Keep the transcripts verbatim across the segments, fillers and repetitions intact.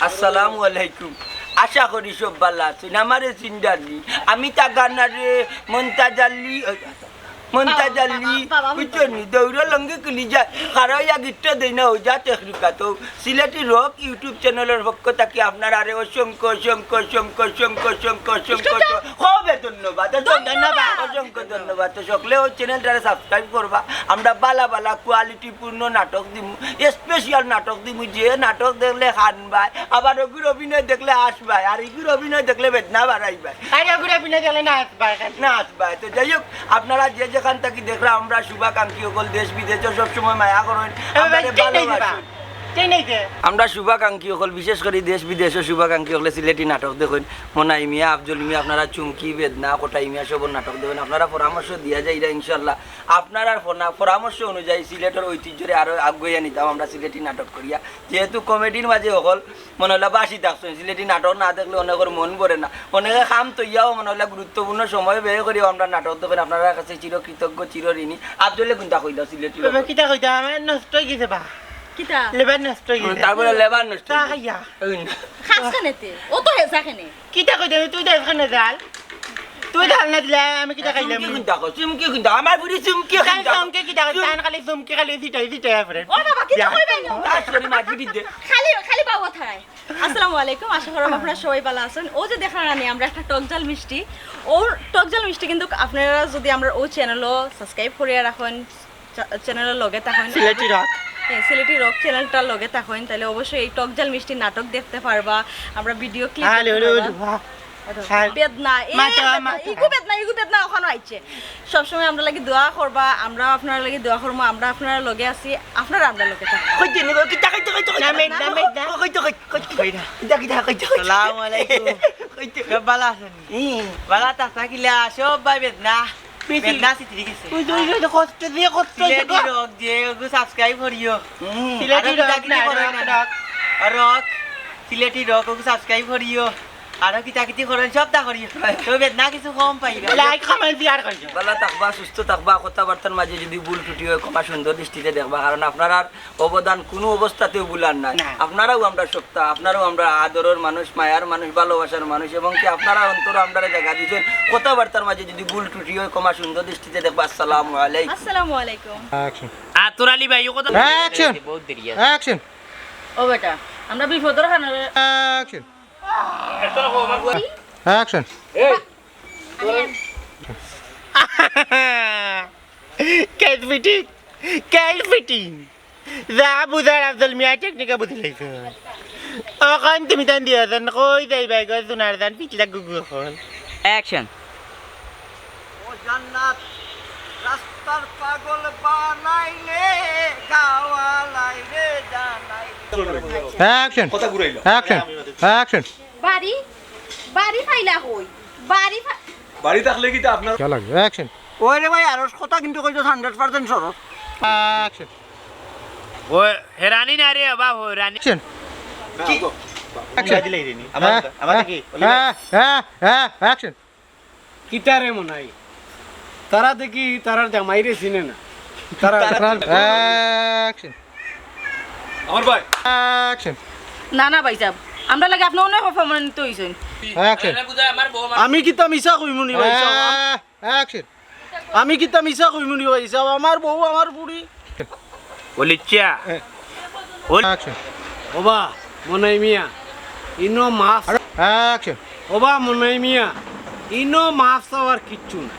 আসসালামু আলাইকুম। আশা করি সব ভালা আছইন। আমারে চিনরা নি? আমি তাগানারে মন্তাজ আলী, ওই, মন্তাজ বাবা, আলী, বাবা, বাবা, বুঝছইন নি? দৌড় লঙ্গি খুলি যায়। কারো ইয়া গিট্টা দেই না, ওই যা তেখরিকা তো। সিলেটি রক YouTube চ্যানেলর পক্ষ থাকি আপনারারে অসংখ্য, অসংখ্য, অসংখ্য, অসংখ্য, অসংখ্য, অসংখ্য, অসংখ্য, খুবই ধন্যবাদ। অসংখ্য ধন্যবাদ। অসংখ্য ধন্যবাদ। তো সকলে ওই চ্যানেলটারে subscribe করবা। আমরা ভালা ভালা quality পূর্ণ নাটক দিমু, special নাটক দিমু, যে নাটক দেখলে কানবায়, আবার ওগুর অভিনয় দেখলে হাসবায়, আর এগুর অভিনয় দেখলে বেদনা বাড়াইবায়। আর ওগুর অভিনয় দেখলে না হাসবায়, খালি না হাসবায়। তো যাই হোক, আপনারা যে যেখান থাকি দেখরা, আমরা শুভাকাঙ্ক্ষী অকল দেশ বিদেশো সবসময় মায়া করইন, এ ভাই, আমরারে ঠিক নাই যে বা? ভালোবাসইন। ঠিক নাই যে? আমরা শুভাকাঙ্ক্ষী অকল, বিশেষ করি দেশ বিদেশো শুভাকাঙ্ক্ষী অকলে সিলেটি নাটক দেখইন। মনাই মিয়া, আফজল মিয়া, আপনারা চুমকি, বেদনা, কটাই মিয়া সবর নাটক দেখইন। আপনারা পরামর্শ দিয়া যাইরা ইনশাআল্লাহ। আপনারার পরা-, পরামর্শ অনুযায়ী সিলেটর ঐতিহ্যরে আরো আগুয়াইয়া নিতাম আমরা সিলেটি নাটক করিয়া। যেহেতু কমেডির মাঝে অকল মনে অইলা বাসি থাকছইন, সিলেটি নাটক না দেখলে অনেকর মন ভরে না। অনেকে কাম থইয়াও মনে অইলা গুরুত্বপূর্ণ সময় ব্যয় করিয়াও আমরা নাটক দেখইন। আপনারার কাছে চিরকৃতজ্ঞ, চিরঋণী। আফজলে কুনটা কইলা সিলেটি বাবা, নাটক? কিতা কইতা, আমার নষ্ট অই গেছে বা। কিতা? লেবার নষ্ট অই গেছে। তারপরে লেবার নষ্ট চা অই গেছে। খাইয়া। ওই না। খাস কেনে তে? ও তো হেসা কেনে? কিতা কইতা, তুই তো এখানে জাল। তুই জাল না দিলে আমি কিতা খাইলাম? চুমকি কুনটা কও? চুমকি কুনটা? আমার বুড়ি চুমকি তাই কুনটা? চুমকি কিতা কও? তাই খালি চুমকি খালি জিটাই জিটাই করে। ও বাবা, কিতা ইয়া। কইবায় না? তার শরীর মাটি দিতে। খালি, খালি বাবা থায়। আসসালামু আলাইকুম, আশা করি আপনারা সবাই ভালা আছইন। ও যে দেখরা নি আমরা একটা টক ঝাল মিষ্টি, ও টক ঝাল মিষ্টি কিন্তু আপনারা যদি আমরার ও চ্যানেলও subscribe করিয়া রাখইন, চা-, চ্যানেলর লগে থাকইন। সিলেটি রক। হ্যাঁ, সিলেটি রক চ্যানেলটার লগে থাকইন, তাইলে অবশ্যই এই টক ঝাল মিষ্টি নাটক দেখতে পারবা, আমরা ভিডিও ক্লিপ আলে, দেখতে আলে, পারবা। আলে, বাহ। আর হ্যাঁ। বেদনা, এ মাথা, বেদনা, মাথা। ইগু বেদনা, ইগু বেদনা ওখানো আইছে। সবসময় আমরার লাগি দোয়া করবা, আমরা আপনারার লাগি দোয়া করমু, আমরা আপনারার লগে আছি, আপনারা আমরার লগে থাকবা। কই দিন, কই, কই, কই, কই, কই, নামে, কই, নামে, কই, না। কই, কই, কই, কই, কই, কই, কই, কই, কই, কই, কই, কই, আসসালামু আলাইকুম। কই, কই। সব ভালা আছইন নি? হুম। ভালা থাকতা কিলা, সব ভাই বেদনা। বেশি। বেদনা সিটিরি গেছে। ওই যে, ওই যে, কষ্ট দিয়ে, কষ্ট দিয়ে, সিলেটি কষ্ট। রক যে, ওগু subscribe করিও। হুম। সিলেটি আরো কিতা রক কিতি না, করইন রক, না। রক। আর রক, সিলেটি রক, ওগু subscribe করিও। আরো কিতা কিতি করইন, সবতা করিও। তো বেদনা কিছু কম পাইবা। Like, comment, share করিও। ভালা থাকবা, সুস্থ থাকবা, কথাবার্তার মাঝে যদি ভুল ত্রুটি অয়, ক্ষমা সুন্দর দৃষ্টিতে দেখবা, কারণ আপনারার অবদান কুনু অবস্থাতেও ভুলার নায়। না। আপনারাও আমরার সত্তা, আপনারাও আমরার আদরর মানুষ, মায়ার মানুষ, ভালোবাসার মানুষ, এবং কি আপনারা অন্তরো আমরারে জাগা দিছইন। কথাবার্তার মাঝে যদি ভুল ত্রুটি অয়, ক্ষমা সুন্দর দৃষ্টিতে দেখবা। আসসালামু আলাইকুম। আসসালামু আলাইকুম। Action. আতর আলী ভাই, ও কথা Action. বহুত দেরি আছে। Action. ও বেটা, আমরা বিপদর কারণে Action. Action. Case fitting. Case fitting. যা বুঝার আফজল মিয়া technique-এ বুঝি লাইছে। অখন তুমি তান দিয়া যান, কই যাইবায় গো, সোনার জান, পিছলা গুগু অখন। Action. ও জান্নাত, রাস্তার পাগল বানাইলে, গাওয়ালাইরে জানাইলে। Action. কথা ঘুরাইলো। Action. Action. বাড়ি, বাড়ি পাইলা কই? বাড়ি পা- বাড়ি থাকলে কিতা আপনার क्या लगे? Action. ওই রে ভাই, আরস কথা কিন্তু কইছো hundred percent সরস। Action. ও হেরানি না রে বাবা, হেরানি। Action. কি? Action. দিলাই রে নি। আমার, হ্যাঁ, আমার হ্যাঁ, কি? হ্যাঁ, হ্যাঁ, হ্যাঁ, action. কিতা রে মনাই? তারা দেখি তারার জামাইরে চিনে না। তারা তারার, action. আমার ভাই। Action. না, না ভাই সাহেব, আমরার লাগি আপনে অনেক অপমানিত অইছইন। Action. আমি কিতা মিছা কইমু নি ভাই সাহেব? আ-, action. আমি কিতা মিছা কইমু নি ভাই সাহেব? আমার বউ, আমার বুড়ি। অলিচ্ছা। এ। All- Action. ওবা, মনাই মিয়া, ইনো মাফ। Action. ওবা, মনাই মিয়া, ইনো মাফ চাওয়ার কিচ্ছু নাই।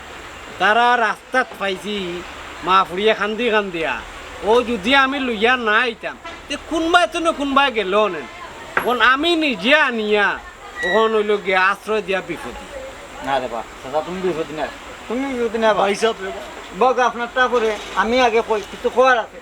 তারা রাস্তাত পাইছি, মা ফুড়িয়ে কান্দি কান্দিয়া। ও যদি আমি লইয়া না আইতাম, তে কুনবায় তো না কুনবায় গেল অনে। অখন আমি নিজে আনিয়া অখন অইলো গিয়া আশ্রয় দিয়া বিপদি। না রে বা, চাচা, তুমি বিপদি না। তুমি বিপদি না বা। ভাই সাহেব রে বা। বক আপনারটা পরে, আমি আগে কই, কিছু কওয়ার আছে।